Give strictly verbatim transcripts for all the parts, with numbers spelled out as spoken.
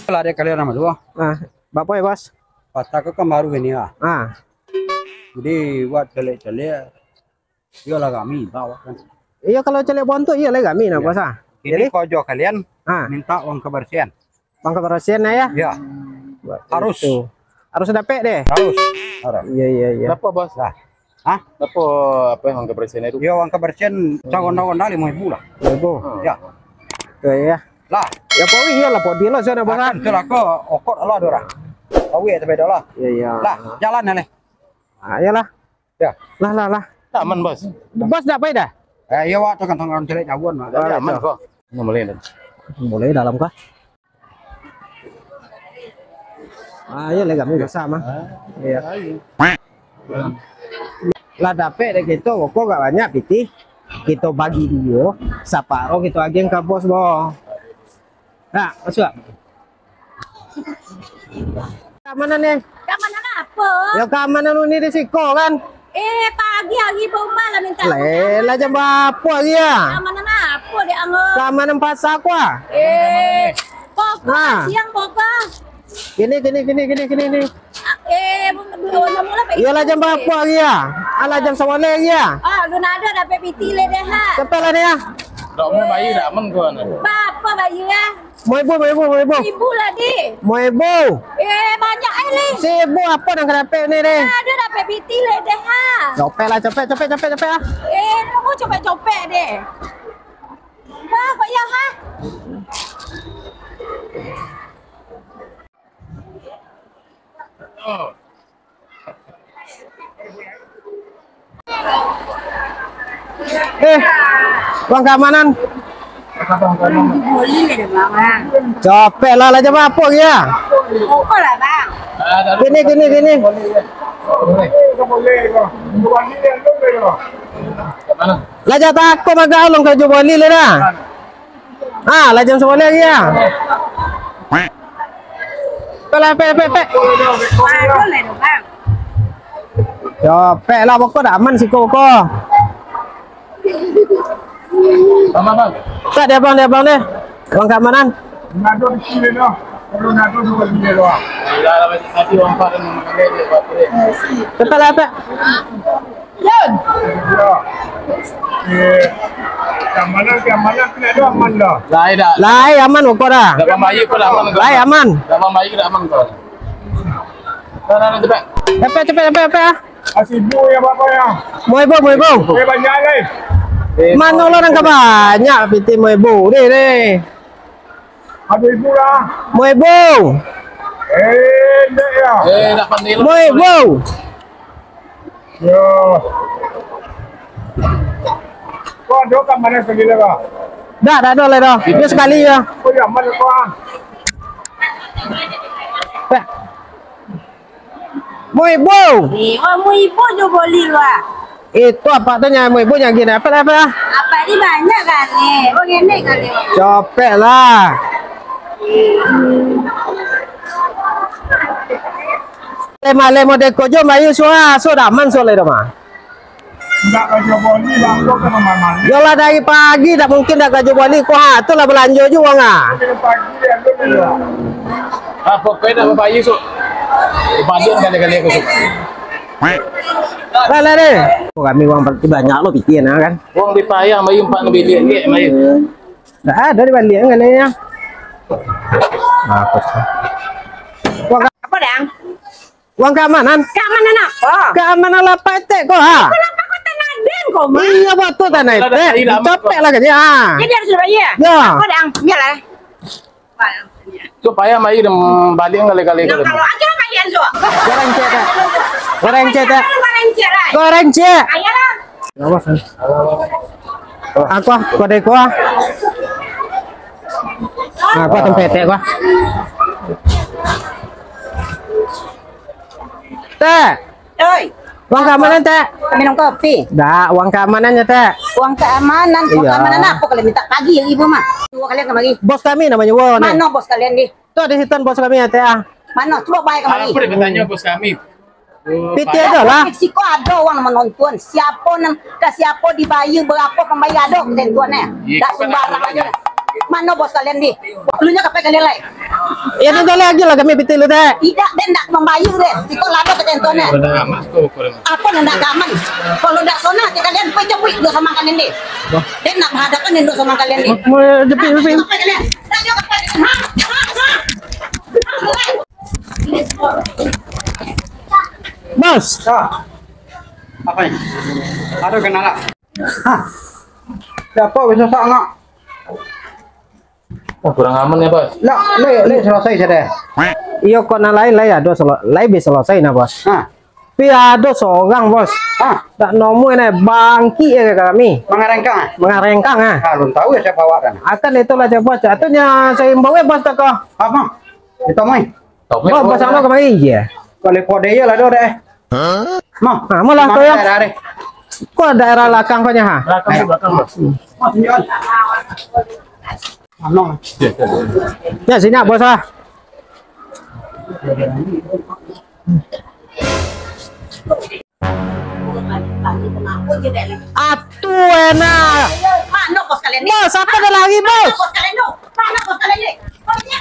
Lah, dek kalian nama tu? Ah, bapo yo, Bos? Patah ko kan baru ini lah. Ah. Jadi, buat caliak-caliak, iyolah kami bawa kan. Iyo, kalau caliak bontuk, iyolah kami nah, Bos, ah. Ini jadi? Kojo kalian, ah, minta uang kebersihan. Uang kebersihan, nah, ya? Ya. Harus. Itu. Harus dapek deh. Harus. Harus. Iya, iya, iya. Berapa, Bos? Lah. Hah? Berapa, apa yang uang kebersihan itu? Ya, uang kebersihan, sa gondang-gondang lima ribu lah. Lima ribu? Ya. Oke, ya. Lah. Ya, pawi iyolah, podi lo, sana, Bos, ah. Akan tu lah, ko, okot lah, ada orang. Pawi ya, tapi ada lah. Iya, iya. Lah, jalan ya, leh. Ah, iyalah. Ya. Lah, lah, lah. Aman, Bos. Bos dak pai dah? Eh, iya, Wak, tu kan tanggapan caliak jagoan, Wak. Jadi aman, ko. Nah, mulai dah. Mulai dalam kah? Ah, iya, leh, kami biasa, mah. Iya. Lah dapek dek kito, kok gak banyak pitih. Kito bagi duo, saparo kito agiah ka bos, bo. Nah, masuak. Keamanan ni. Keamanan apa? Ya, keamanan uni di siko kan. Eh, pagi hari rumah lah minta. Leh, lah jam berapa hari ya? Keamanan apa dek anggo? Keamanan pasar ko ah. Eh, pokok nah. Siang pokok. Gini, gini, gini, gini, gini, gini. Eh, belum, belum, belum lah, Pak. Iyolah jam berapa hari ya? Alah jam sawaleh hari ya? Ah, belum ada dapek piti leh deh ha. Cepat lah deh ya. Dak mau bayi dak aman ko. Berapa bayi ya? Mau ibu, mau ibu, mau ibu. Ibu lah, Dik. Mau ibu. Eh, banyak eh, Lik. Si ibu apa nang kadapek ni, Dik? Ada dapek piti leh deh ha. Copek lah, copek, copek, copek, copek ah. Eh, kamu copek-copek deh. Wah, kok ya ha? Eh, uang keamanan. Copek lah, lah jam apo lagi ya? Pokok lah, Bang. Kini, kini, kini. Lah jam tako maga along karajo boli lah dah. Ah, lah jam sawaleh lagi ya. Pek lah, pek, pek, pek. Yo, pek lah, pokok dak aman siko, pokok. Aman, Bang. Tak, dia, Bang, dia, Bang, deh. Bang keamanan. Nado di sini, dah. Kalau nado juga di sini, dah. Tadi orang Pak dan mengenai dia, Pak, dia. Pek lah, pek. Yo. Eh, keamanan, keamanan, kena ada aman dah. Lai dah. Lai aman, pokok dah. Dah bambayi pun aman. Lai aman. Dah bambayi dah aman kau. Dah, dah, dah, cepat. Cepat, cepat, cepat, cepat ah. Asibu ya, Bapak ya. Mau ibu, mau ibu. Eh, banyak lai. Mano lah nang ka banyak piti mau ibu ni, ni. Ada ibu lah. Mau ibu. Eh, ndak ya. Eh, nak pandai lah. Mau ibu. Yo. Kau ada kat mana sekali lah, Bang? Dah, dah ada lah dah. Dia sekali ya. Oh, ya, mana kau ah? Dah. Muibu. Ni, oh, muibu jo boli lu ah. Itu apa tu nya muibu nya gini? Apa lah, apa lah? Apa ni banyak kali? Oh, ngene kali. Copek lah. Lemo-lemo deko jo mayu suah, sudah aman suah lai dah mah. Ndak karajo boli, bangko ka mamali. Yolah, dari pagi dak mungkin dak karajo boli ko ha, tu lah balanjo juo wang ah. Dari pagi dia tu. Ah, pokoknya dak babayi, Sok. Baliak kali-kali aku, Sok. Lah, lah, deh. Oh, kami wang berarti banyak lo pikir nah kan. Wang dipayah mayu empat biliak ke mayu. Dak ado di baliak kan ya. Apa sih? Wang apa, Dang? Uang keamanan? Keamanan apa? Keamanan lapak etek ko ha. Kalau apa ko tanah den ko mah. Iya, batua tanah etek. Dicopek lah kecek ha. Jadi harus dibayar. Ya. Apa, Dang? Biarlah. Supaya mai dem baliak kali-kali. Nah, kalau aja kalian tu. Goreng cek tak? Goreng cek tak? Goreng cek lah. Goreng cek. Ayolah. Awas, eh. Aku ah, kau dari kau ah. Nah, kau tempetek kau ah. Tek. Oi. Uang keamanan, Tek. Minum kopi. Dak, uang keamanannya, Tek. Uang keamanan, uang keamanan apa kalian minta pagi yang ibu mah? Dua kalian kemari. Bos kami namanya Wo, nih. Mana bos kalian, deh? Tuh, di situ bos kami ya, Tek, ah. Mana? Coba baik kemari. Apa dia bertanya bos kami? Piti aja lah. Siko ada orang menonton. Siapa nang ke siapa dibayar berapa pembayar ada ketentuannya. Iya, tak sembarang aja. Mano bos kalian ni? Lu nyo kapai kalian lai? Ya, tu lai agiah lah kami pitih lu, Dek. Indak, den indak mambayia, den. Siko lado ka contoh ni. Apo nan indak aman? Kalau indak sona, kalian pai cabuik duo samang kalian ni. Den indak mahadapan den duo samang kalian ni. Mau jepit, jepit. Kapai kalian? Nak nyo kapai kalian? Ha? Ha? Ha? Bos. Ah. Apo ni? Aduh, kenal lah. Hah. Siapa bisa sangat? Oh, kurang aman ya, Bos. Lah, le, le selesai sudah. Iyo, kok nan lain lai ado selo-, lai bisa selesai nah, Bos. Hah. Tapi ado sorang, Bos. Hah. Dak nomo ni, bangkik ya kami. Mangarengkang, ah? Mangarengkang, ah. Ah, belum tahu ya siapa awak kan. Akan itulah coba cak tu nya saya imbau ya, Bos, tak kah? Apa? Kita main. Bos, bos, anu kamari je. Kalau kode ya lah, dah, eh. Mah. Ha, malah kau ya. Daerah deh. Kau daerah lakang kau nya, ha? Belakang, belakang, Bos. Mas, ni, Mas. Ano. Ya, sini, Bos, ah. Atuh, enak. Mano bos kalian ni? Bos, siapa dah lari, Bos? Mano bos kalian tu? Mano bos kalian ni? Bos, ni.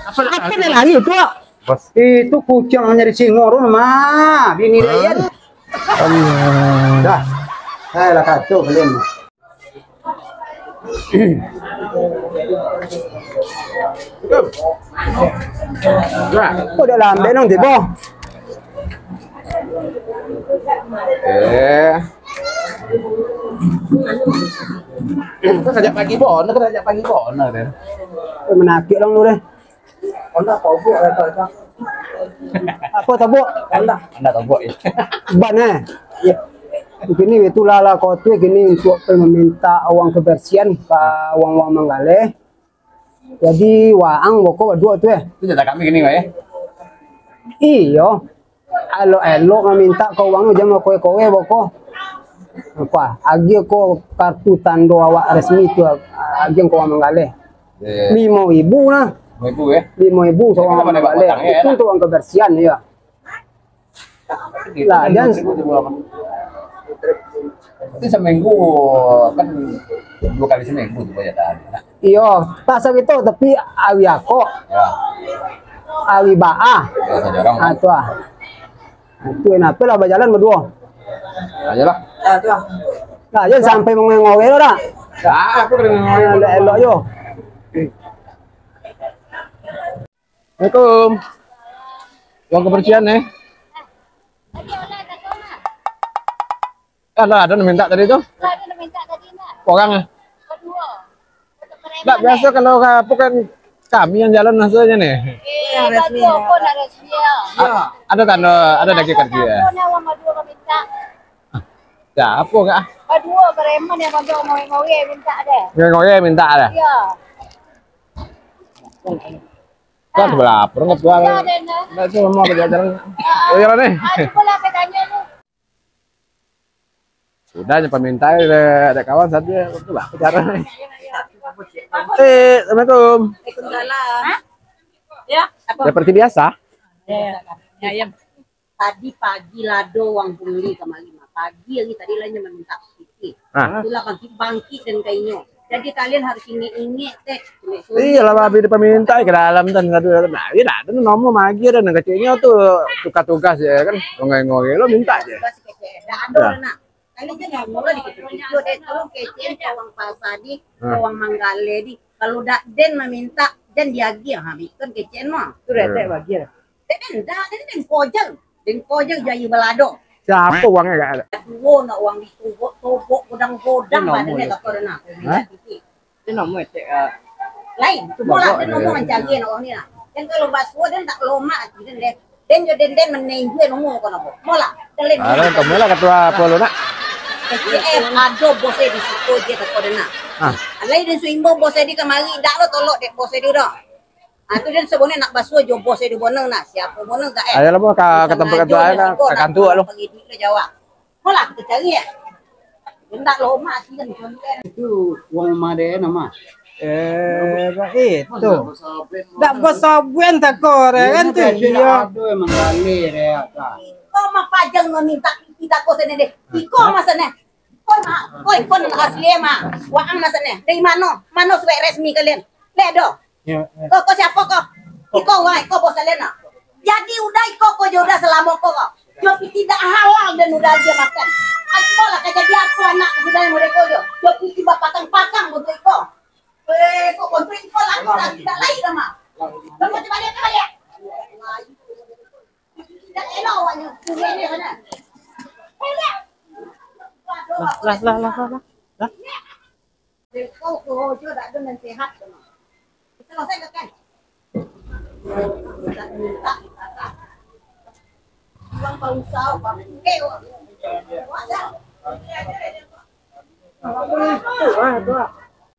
Apa nak lari tu, Wak? Itu kuciang nan jadi singo tu mah, bini dia, Yan. Allah. Dah. Hai lah, kacau kalian. Dah. Kok dah lambat nang tibo? Eh. Kan sajak pagi bono, kan sajak pagi bono deh. Eh, menakik dong tu deh. Honda tobok, eh, tak, tak. Apa tobok? Honda. Honda tobok, ya. Ban, eh? Ya. Kini itulah lah kau tu kini untuk meminta uang kebersihan ka uang-uang manggaleh. Jadi, waang boko baduo tu, eh. Tu jatah kami kini, Wak, eh? Iyo. Elok-elok maminta ka uang tu, jan bakoe-koe boko. Apa? Agiah ko kartu tando awak resmi tu, agiah ko uang manggaleh. Iya, iya. Limo ribu lah. Limo ribu, ya? Limo ribu. Tapi saurang nama-nama manggaleh. Batang, ya, itu enak. Untuk uang kebersihan, ya. Lah, jan. Berarti seminggu kan dua kali seminggu tu bayar dah. Iyo, tak sagitu, tapi ari ako. Ya. Ari baa. Ya, sajarang. Ah, tu ah. Ah, tu enak. Apolah bajalan baduo. Ayolah. Ah, tu ah. Nah, jan sampai mangoreh-ngoreh tu dah. Ya, aku kena ngoreh. Elok-elok yo. Assalamualaikum. Uang kebersihan, eh. Alah, ado nan minta tadi tu. Ado nan minta tadi, Mbak. Orang, eh. Baduo. Ndak, biaso kalau ka-, apo kan kami nan jalan rasonyo ni. Eh, baduo pun nak resmi, ya. A-, ado tando, ado daging kerja. Ado tando, uang baduo ka minta. Siapo kak? Baduo preman nan bantuak ngoreh-ngoreh minta deh. Ngoreh-ngoreh minta deh. Iya. Kan sebelah lapor nggak tua. Iya, deh, nah. Nggak, itu mau kerja jalan. Ah, oh, iya, nih. Ah, cuba lah, aku tanya lu. Sudah, nyo pamintai dek, dek kawan saja. Itu lah cara nih. Eh, assalamualaikum. Waalaikumsalam. Hah? Ya, apa? Seperti biasa. Ya, ya. Ya, ya. Tadi pagi lah ado urang pungli kamari mah. Pagi hari tadi lah inyo mamintak pitih. Ah. Itulah bangkik-bangkik den ka inyo. Jadi kalian harus ingek-ingek, teh. Iyolah, babi dipamintak ka dalam tu, ado, ado. Nah, iyo dah, ado nomo magi dah, nan keceknyo tu tukar tugas je kan. Ngoreh-ngoreh lo mintak je. Tugas kecek. Dah ado lah nak. Kalian jangan mula dikit-dikit, deh, tolong kecek ka urang pasa di, ka urang manggaleh di. Kalau dak den mamintak, jan diagiah, ha, bikin kecek mah. Tu retek bagian. Dek den, dak, den, den kojang. Den kojang jaya balado. Siapa uangnya, Kak? Duo nak uang di tobok, tobok godang-godang. Ini badan dia nomor tak pernah. Hah? Ini nomor cek, ah. Lain, cuba lah, den ngomong mancari nak uang ni lah. Den kalau basuo, den tak lomak hati den deh. Den jo den, den menenjue nomor kau nopo. Molah, kalian. Alah, kamu lah ketua apa lu nak? S D M, ado bos di situ je tak kau dengar. Ah. Alai den suimbau bos di kamari, dak lo tolok dek bos di dah. Ah, tu den sabonai nak basuo jo bos di bonang nah. Siapa bonang tak eh? Ayolah, bos, ka, ka tempat ketua lah, ka kantua lo. Pagi duit lo jawab. Apolah kita cari ya. Indak lo mah sih kan contoh. Itu uang rumah dia nama. Eh, itu. Dak basabuan tak kau kan tu. Iya. Aduh, emang balik dia. Kau mah pajang meminta kita kau sana deh. Iko mah sana. Oi, iko nan asli, Mak. Waang maksudnyo. Dari mano? Mano surat resmi kalian? Lai ado? Yo, yo. Ko, ko siapo ko? Iko wai, iko bos kalian, nah. Jadi udah iko ko jo udah salamo ko ko. Jo pitih dak halal dan udah aja makan. Apo lah ka jadi apo anak sudah mereka jo. Jo pitih bapakang-pakang bantuak iko. Eh, ko bantuak iko lah kita tidak lain sama. Kamu coba lihat, coba lihat. Tidak elok awaknya. Ini mana? Lah, lah, lah, lah, lah. Lah.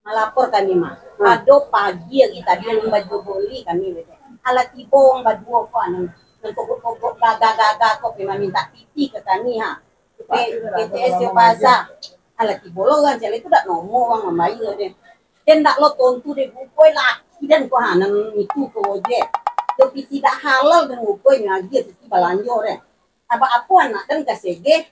Malapor kami mah. Ado pagi hari tadi alun baju boli kami. Alah tibo urang baduo ko anu. Nan kogok-kogok gagah-gagah ko pai mamintak pitih ka kami ha. P T S yo baza. Alah tibo lo urang caliak tu dak nomo urang mambayia deh. Den dak lo tontu deh bukoi laki den ko ha nan itu ko je. Tapi tidak halal den bukoi nyo agiah sisi balanjo deh. Abak apo anak den ka segeh?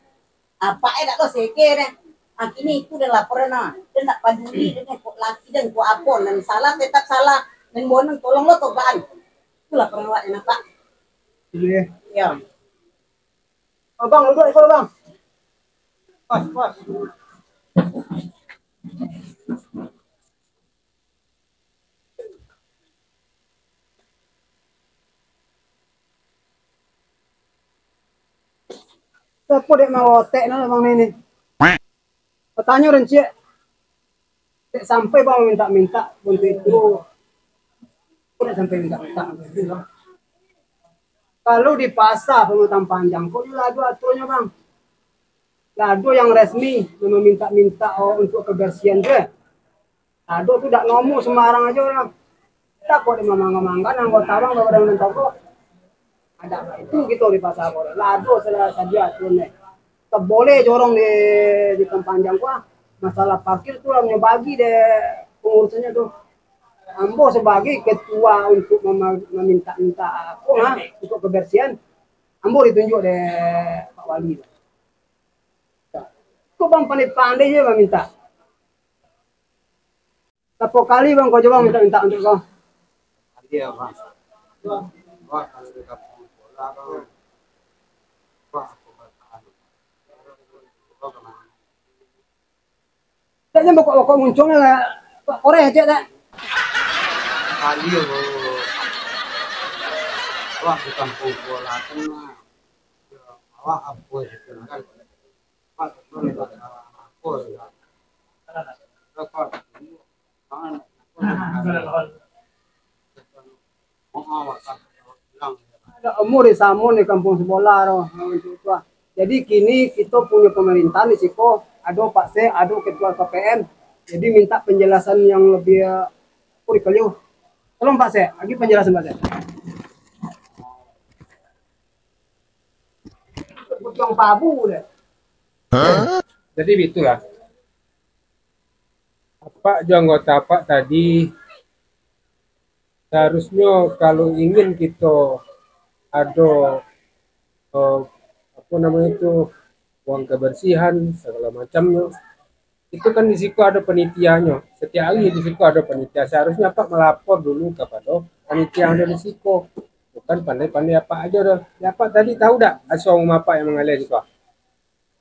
Apak eh dak lo segeh deh. Akhirnyo itu den lapor nah. Den dak paduli den ko laki den ko apo nan salah tetap salah. Den bonang tolong lo togaan. Itu laporan awak den apak. Iyo. Abang, duduak iko, Bang. Pas, pas. Siapo dek mawotek no, Bang, ni, ni? Batanyo den ciek. Dek sampai bang mintak-mintak bantuak itu. Kok dek sampai mintak-mintak bantuak itu, bang? Kalau di pasar Pematang Panjang, kok lah ado aturannya, bang? Lah ado yang resmi, yang meminta-minta, oh, untuk kebersihan tu. Ado tu dak nomo sembarang ajo lah. Dak kok dek mamangga-mangga anggota bang, babadan nan toko. Ado itu kito di pasar ko. Lah ado salah sajo aturan deh. Taboleh jorong di, di Panjang ko ah. Masalah parkir tu lah nyo bagi deh pengurusannyo tu. Ambo sebagai ketua untuk mema-, meminta-minta ko ah, untuk kebersihan. Ambo ditunjuk deh Pak Wali. Kok bang pandai-pandai je meminta. Berapa kali bang kau coba minta-minta untuk kau? Kali ya, bang. Wah, kalau di kampung sekolah, bang. Wah, aku bertahan. Kau kemana? Tak nyampe kok, kok muncungnya lah. Kok koreh aja tak? Kali ya, bang. Wah, di kampung sekolah kan, bang. Wah, apa itu kan? Ado umur di samun di kampung sebelah tu. Jadi kini kito punyo pemerintahan di siko, ado Pak Sek, ado ketua K P M. Jadi minta penjelasan yang lebih, eh, kuri kaliu. Tolong Pak Sek, agi penjelasan Pak Sek. Butuang pabu deh. Jadi bitulah. Apak jo anggota apak tadi, seharusnyo kalau ingin kito ado, eh, apo namonyo tu, uang kebersihan, segalo macamnyo, itu kan di siko ado panitianyo. Satiok ari di siko ado panitia. Seharusnyo apak malapor dulu kapado panitia yang ado di siko. Bukan pandai-pandai apak ajo doh. Ya, apak tadi tahu dak aso rumah apak yang mangaleh siko?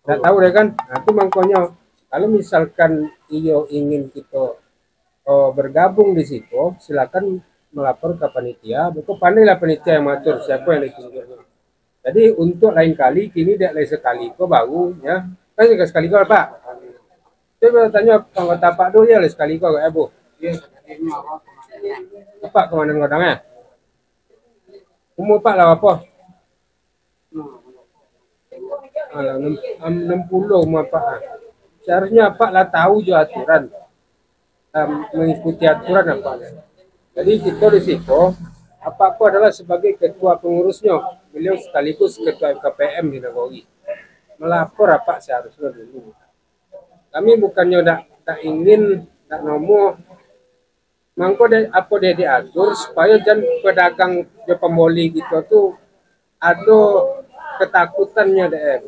Ndak tahu deh kan? Nah, tu mangkonyo, kalau misalkan iyo ingin kito, oh, bergabung di siko, silakan melapor ka panitia. Beko pandailah panitia yang mengatur siapa yang ditunjuknya. Jadi, untuk lain kali, kini dek lai sakali ko baru, ya. Kan sakali ko, Pak? Cubo tanyo anggota Pak tu, ya, lai sakali ko, ya, Bu? Apak komandan godang, ya? Umur Apak lah apo? Alah, enam, am, enam puluh umur Apak, ah. Seharusnyo Apak lah tahu jo aturan. Am, mengikuti aturan Apak. Jadi, kito di siko, Apak ko adalah sebagai ketua pengurusnyo. Beliau sekaligus ketua K P M di nagori. Melapor Apak seharusnyo dulu. Kami bukannyo dak, dak ingin, dak nomo. Mangko dek, apo dek diatur supayo jan pedagang jo pamboli kito tu ado ketakutannyo dek.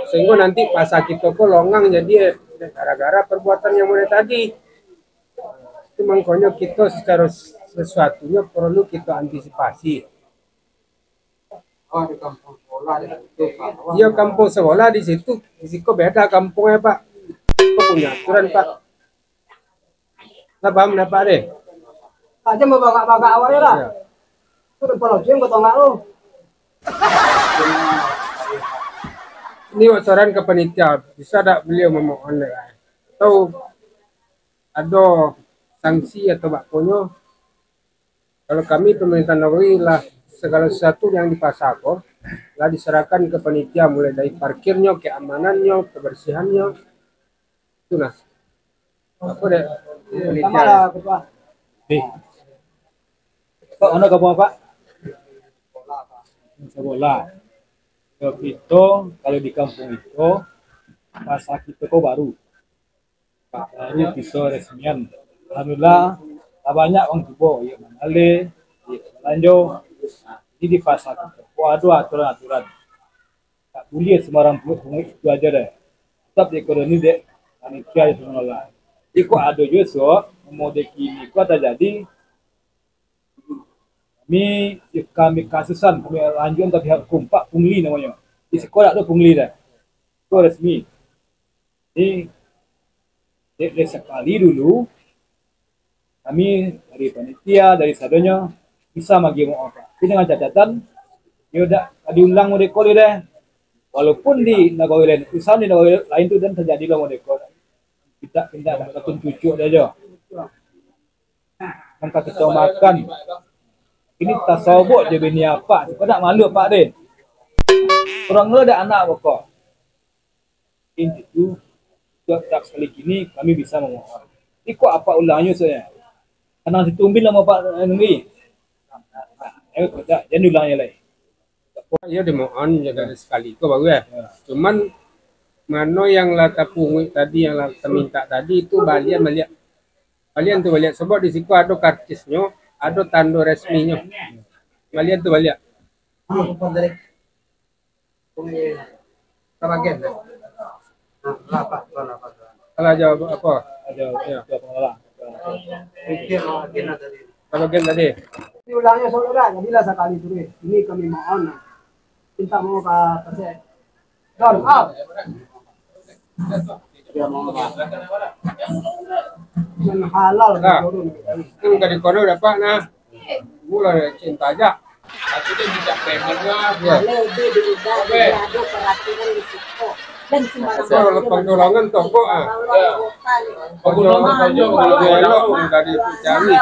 Sehingga nanti pasa kito ko longang jadi gara-gara perbuatan yang mulai tadi. Itu mangkonyo kito secara sesuatunyo perlu kito antisipasi. Oh, di kampung sekolah di situ, Pak. Iya, kampung sekolah di situ, di siko beda kampungnya, Pak. Kok punya aturan, Pak? Lah paham dah, Pak, deh? Aja babagak-bagak awak ya lah. Iya. Tu depan loceng kau tongak tu. Ini bocoran ke panitia, bisa tak beliau memohon deh? Atau ada sanksi atau bakonyo? Kalau kami pemerintah nagari lah segala sesuatu yang di pasa ko lah diserahkan ke panitia, mulai dari parkirnyo, keamanannyo, kebersihannya. Itu nah. Apa dek panitia? Nih. Pak, mana kampung Pak? Sebelah. Kalau kita, kalau di kampung itu, pasar kita ko baru. Baru bisa resmian. Alhamdulillah, lah banyak urang tibo, iyo manggaleh, iyo balanjo. Nah, jadi di pasar kito ko ado aturan-aturan. Tak buliah sembarang punguik-punguik itu aja deh. Tetap dikodoni dek panitia yang mengelola. Jadi kok ado juga sok, memodel kini kok terjadi, kami, kami kasusan, kami lanjutan ke pihak hukum, Pak, pungli namonyo. Di sekolah tu pungli deh. Itu resmi. Jadi, dek, dek sakali dulu, kami dari panitia, dari sadonyo, bisa magi maaf, Pak. Tapi dengan catatan, yo dak diulang model ko lai deh. Walaupun di nagari lain, usaha di nagari lain tu dan terjadi lah model ko. Pintak-pintak nak katun cucuk deh jo. Kan ka kito makan. Ini tasobok jo bini apak, kau nak malu apak deh. Urang lo dak anak pokok. Inti tu, tiap, tiap sekali kini kami bisa mamohon. Iko apak ulangnyo sajo. Kanang situmbin lah apak nunggu. Eh, kocak, jan diulangnyo lai. Iyo dimohon, yo dari sekali ko baru, eh. Yo. Cuman, mano yang lah tapunguik tadi, yang lah tamintak tadi, itu balian baliak. Balian tu baliak, sabab di siko ado karcisnyo, ado tando resminyo. Balian tu baliak. Kalau jawab apa? Ajo, yo. Ajo pengelola. Kalau gen tadi. Diulangnyo saudara, jadilah sakali tu deh. Ini kami mohon. Minta maaf ka Pasek. Don, up. Yang halal. Nah, itu dari kono dapat nah. Gula cinta aja. Tapi dia tidak preman lah. Ya. Kalau itu diubah, dia ada peraturan di situ. Dan sembarang. Saya orang penggolangan toko, ah. Penggolangan toko, penggolangan dari pencari.